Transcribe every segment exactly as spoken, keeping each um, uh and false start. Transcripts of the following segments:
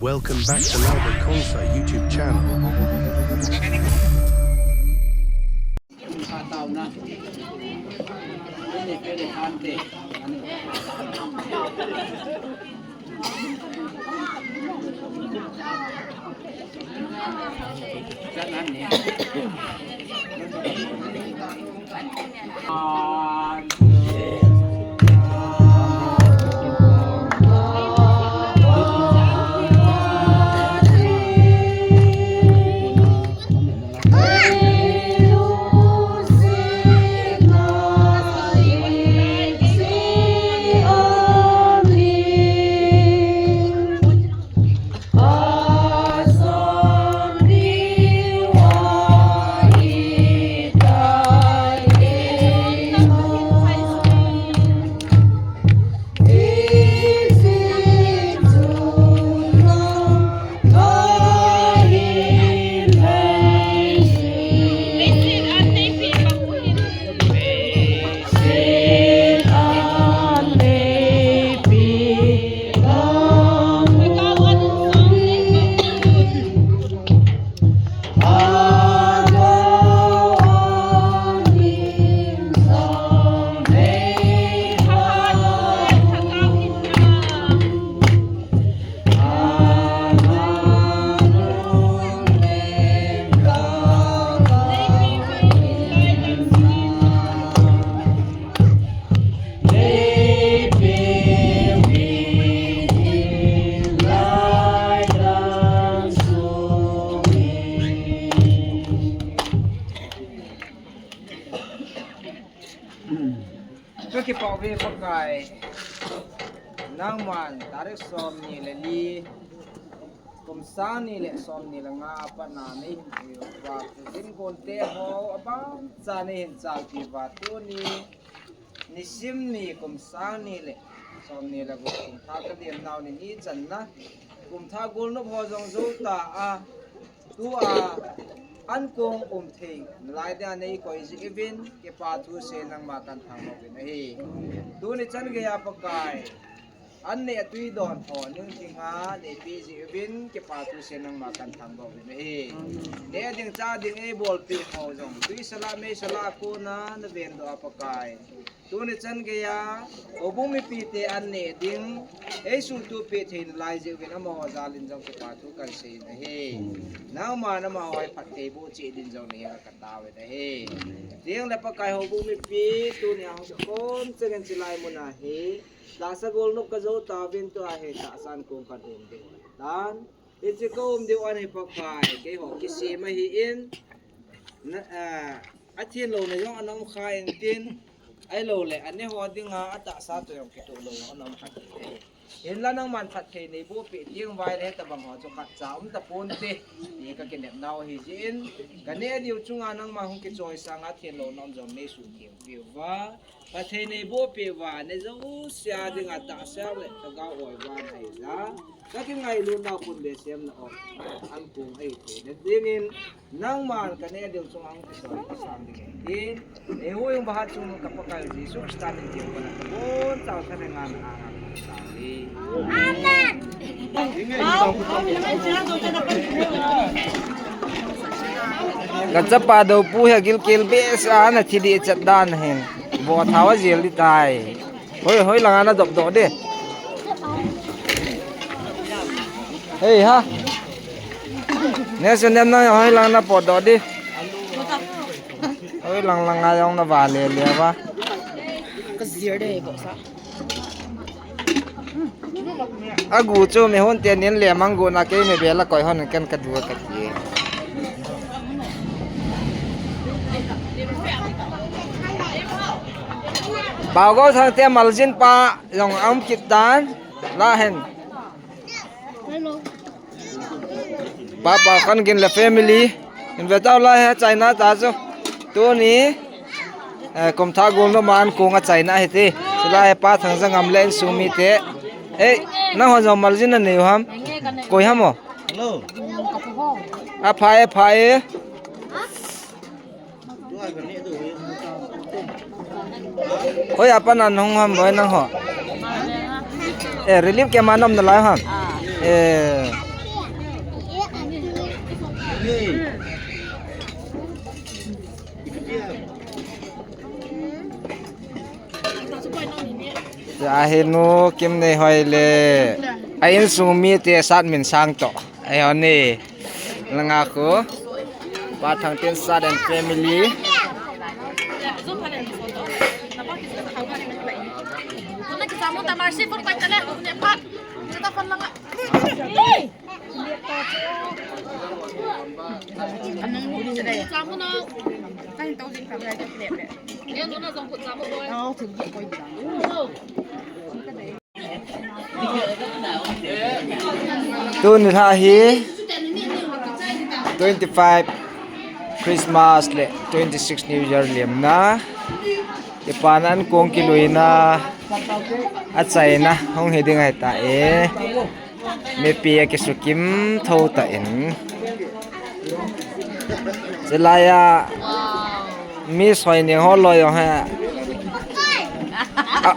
Welcome back to Lalbert Concert YouTube channel. Kakipah uve Pakai, nangman tarik somni le li, kum sang ni le somni le nga a pat na neihin puiuva, tuhin gonte ho abanchan neihin chalpiuva, tuni nisim ni kum sang ni le somni le gup kumthah kaden nau ni ni channa, kumthah golnop ho jong jou ta a, tua ankong umthei nalai dia neikoi jeh uvin kipathu sei nangma kahin thangvah uvin ahi. Tuni chan geiya Pakai, an neh tui don ho nung thing a neipeh jeh uvin kipathu sei nangma kahin thangvah uvin ahi. Neh ding chah ding eibolpeh ho jong tuisel a meisel a kona navendoh a Pakai, tuni chan geiya houbung mipite an neh ding eisuhtohpeh thei nalai jeh uvin amaho jal in jong kipathu kahin sei in ahi. Nangman amaho hi phattheiboh cheh din jong nahenga katao in ahi. Tengle Pakai, houbung mipi tunia hung kikhom chengin chulai muna hi tahsa golnop kajou tauvin, tua hi tahsa ankong kahin um diu ahitan. Hiche kaum diu an hi Pakai, keiho kisem ahin, athenlouna jong ana umkha intin, ahiloule aneh ho dinga atahsa toh jong kitoh lou jong ana umkha intin, hinla nangman phatthei neibohpeh teng uva ahile hitobang ho chu khatcha umtaponte ti kakinepnau ahijeh in, kaneh diu chunga nangma hung kichoi sanga thenlouna um jong neisuhthengpeh uva, phatthei neibohpeh uva, aneh jousea dinga tahsa le lhagao oi uva naheija, kakingailutnau pun besem na o, ankong ahitheina dingin, nangman kaneh diu chunga hung kisoi kisam ding ahi. Eihuhhingpa hatchungnung ka Pakai Jesu Christa min thengpan a kabonchauva thanhenga na anga kahin tao e. Kachapa Doupu hi agilkel behseh a, ana thidih chet dan ahin, vohthao ajel ding tai. Hoi, hoilanga nadopdoh ding? Hei ha. Nesu nem nang jong hoilang napotdoh ding? Hoilang langa jong nava lele uva. Agu chu mihon teni in lemang guna, kei mi bela koi hon ken kadu kati. Paogol Thangte maljin pa jong aum kit tan, lahen. Pa, Pa Kangin le family in vetau, lahe achaina ta chu. Tuni kumthah golnop a ankong achaina hite. Chulai Pa Thangjangam le insung mite. Ei, nangho jong maljin nanei u ham? Koi ham o? Aphai, aphai. Hoi, apat na hung ham boi nangho? Eh, relief camp a naum nalai ham? Eh, Ahinu Kimneihoi le a insung mite Satminsang toh. Ahi hon e. Langa khu. Pa Thangtinsat and family. Tuni lha hi twenty five Christmas le twenty six New Year lemna. Kipana ankong kiluina achaina hung hi ding ahitai. Mipi akisukim tho tan. Chulaiya mi soi ning ho loi jong hi. A,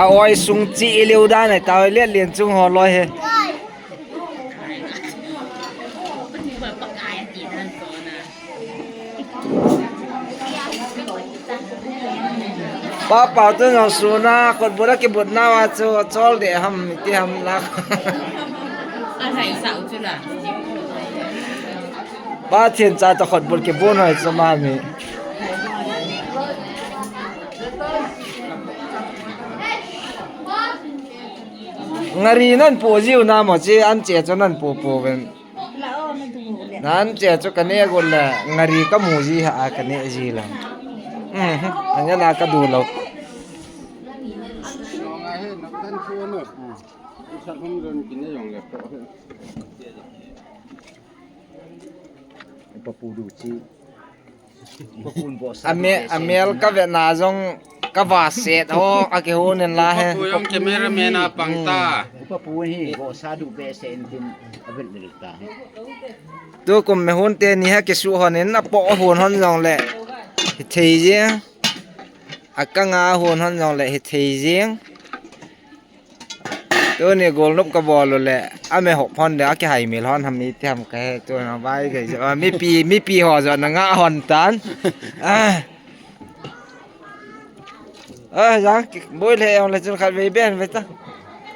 a oi sung chi i liu dan ahitai, le lien chung ho loi hi. Papa tu jong suna khutbut akibut nauva chu chol de ham ti ham la. Alhai sau chu la. Pathen cha toh khutbut kibun hoi chu mami. Ngari nan po jiu na mo chi an che chu nan po po ven. Nan che chu kane got le ngari kamu ji ha a kane ji la. Mhm. Anya na kadu lou. Papu du chi. Ame, amel kavena jong kava set ho akihon in la he. Papu jong cameraman a pang ta. Upa pu hi vohsa du behseh in tin avel vel ta. Tukum me hon teni ha kisu hon in apoh hon hon jongle hithei jeng. Akanga hon hon jongle hithei jeng. Tuni golnop kabol u le, ame hop hon de, akihai mil hon ham iti ham kahe, tuna vai kahi jo, ah, mipi, mipi ho jo nanga hon tan. Ah. Ah, jang, boi le jong le chun khat vei ben ve ta.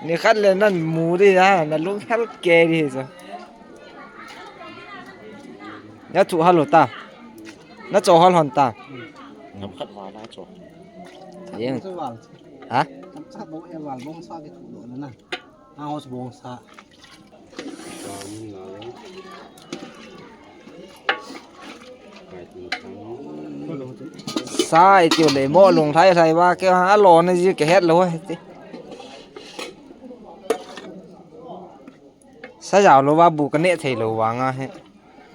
Ni khat le nan mu di ja, na lung hal ke di jo. Na thu hal u ta. Na cho hal hon ta. Ngam khat va na cho. Jeng. Ha? Sa bong e wal bong sa ke thu lo na. Na hos bong sa. Sa i tiu le mo lung lhai lhai va ke ha lo na ji ke het lo he ti. Sa jao lo va bu ka ne thei lo va nga he.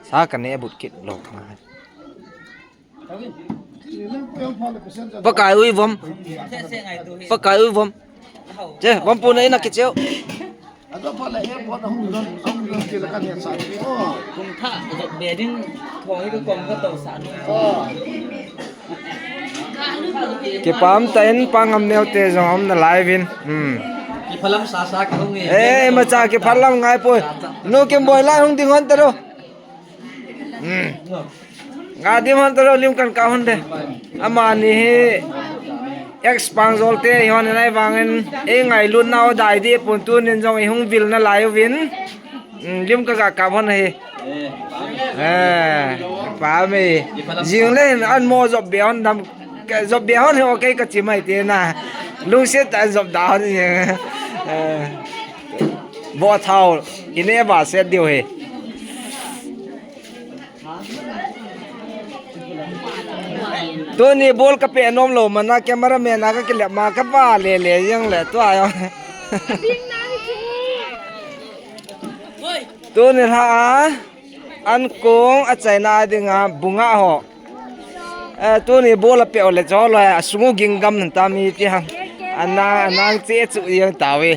Sa ka ne but kit lo nga he. Pakai ui vom. Pakai ui vom. Che, vom pu na ina kicheu. Kung tha, beding, thong i ka kom ka to sa. Kipam ta in pangam neo te jong om na live in. Hmm. Kiphalam sa sa ka hung e. Eh, macha kiphalam ngai poi. Nu Kimboi lai hung ding hon ta ro. Hmm. Nga dim hon ta ro lim kan ka hon de. Amani hi ex pang jol te hi hon nai vangin e ngailut nau dai di pun tunin jong i hung vil na lai uvin. Hmm, lim ka ga ka hon hi. Eh, pa me. Jing le an mo job be hon dam, job be hon hi okay ka chi mai te na. Lungset ta job da hon jing. Eh. Bo thau, i ne ba set diu he. Tuni bol ka pe nom lo mana cameraman a ka kilep ma ka ba le le jeng le tua yo. Tuni lha a, ankong achaina dinga bunga ho. Eh, tuni bol a pe o le cho lo a sungu ging gam nan ta mi ti hang. Ana, anang che chu yang ta ve.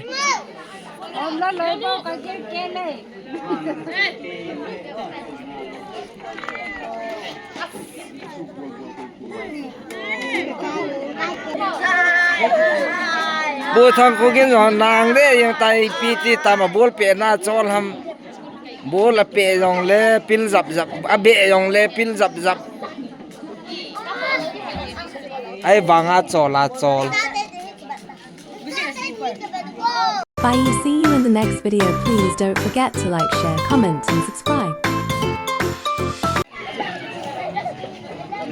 Om lo lo bo ka ke ke le. Bu thang ko gen jo nang de yang tai pi ti ta ma bol pe na chol ham. Bol a pe jong le pil jap jap, a be jong le pil jap jap. Ai vang a chol a chol. Bye, see you in the next video. Please don't forget to like, share, comment and subscribe.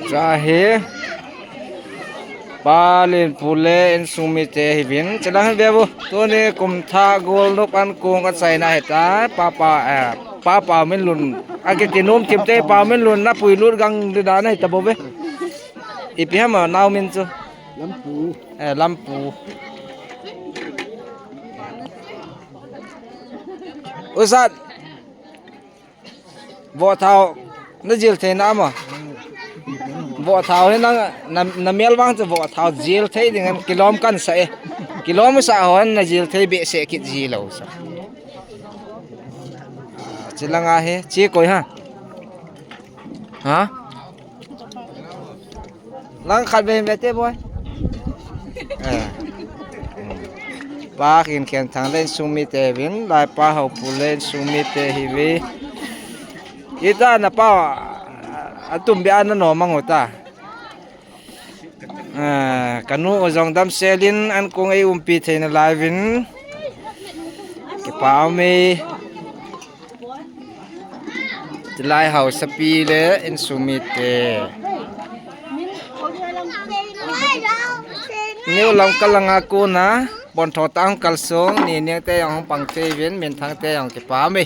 Cha hi. Pa Lenpu le insung mite hiuvin. Chelang hi ve vo. Tuni kum thah gol nop an kong achaina hita. Papa, eh, Papa Minlun. Akiti nom thim te Pa Minlun na puilut gang di dan hita bou ve. Ipi ham a nao min chu. Lampu. Eh, Lampu. Usat. Vohthao, na jil thei na ma. Vohthao hi nang, na, na mel vang chu vohthao jil thei ding an kilom kan sa e. Kilom sa hon na jil thei behseh kit ji lou sa. Chi langa hi, chi koi ha. Ha? Lang khat ve hin ve te boi. Eh. Pa Khenkhen Thang le insung mite vin, Laipa Haopu le insung mite hiuve. Ita na pa, atum bia na nom mang u ta. Eh, kanu u jong damsel in an kong ei umpi thei nalai uvin. Kipa ume. Chulai haosapi le insung mite. New Lamka langa kona, Bontho town kalsong, Nineng te jong hung pang thei uvin, Minthang te jong kipa ume.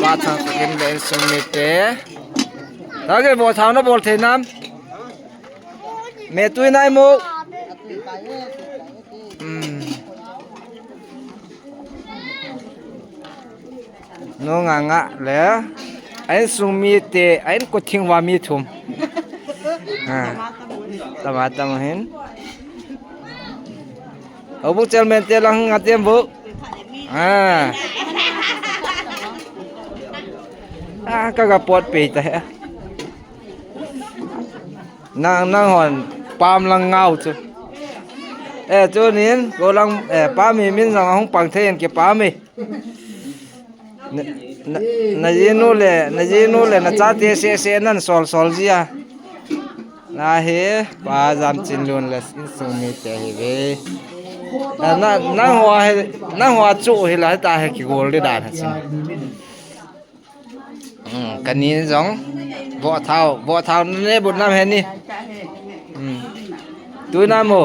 Pa Thangkhokin le insung mite. Thangkhoi, vohthao na bol thei nam. Metui nai mo. Hmm. Nu Nganga le, a insung mite, a inko thing uva mi thum. Ha. Tama, tama hin. Houbung chairman te lang atem vo. Ha. Ah, ka ga pot pei ta he. Nang, nang hon pam lang ngau chu. Eh, chunin, ko lang, eh, pam hi min jong ahung pang thei in kipa ume. Na, na, na jinu le, na jinu le, na chate seh seh nan sol sol ji a. Na hi, Pa Jamchinlun le insung mite hiuve. Na, na, nang hoa hi, nang hoa chu hi la ta hi kigol di dan ha chin. Hmm, kani jong. Vohthao, vohthao ne but nam he ni. Hmm. Tui nam mo.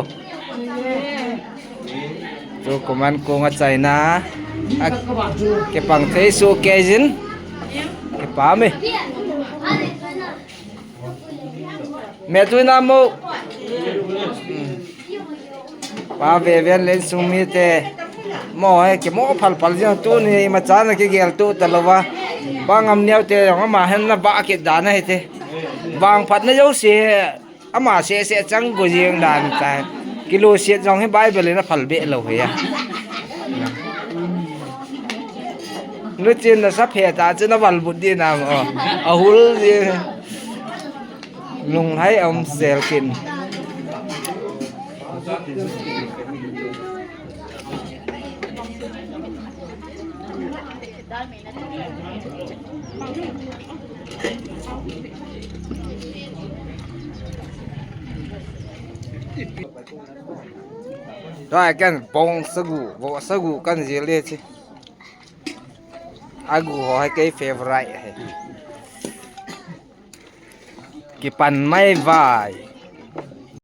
Tukum an kong achaina. A, kipang thei soh kei jin. Kipa ume. Metui nam mo. Hmm. Pa Veven le insung mite. Mo he kimo phal phal jing tuni imacha na kigel tu talouva. Pa Ngamneo te jong ama hin na ba kit dan ahi te. Vangphatna jouse he ama seh seh chang go jing dan tai. Kiloset jong hi Bible in aphal be lou hi a. Nuchin na sa phe ta chu na val but di nam o. Ahul jing. Lunghai a um sel kin. Tua kan pong sagu, vohsagu kan jil le chi. Agu ho hi kei favorite ahi. Kipan mai vai.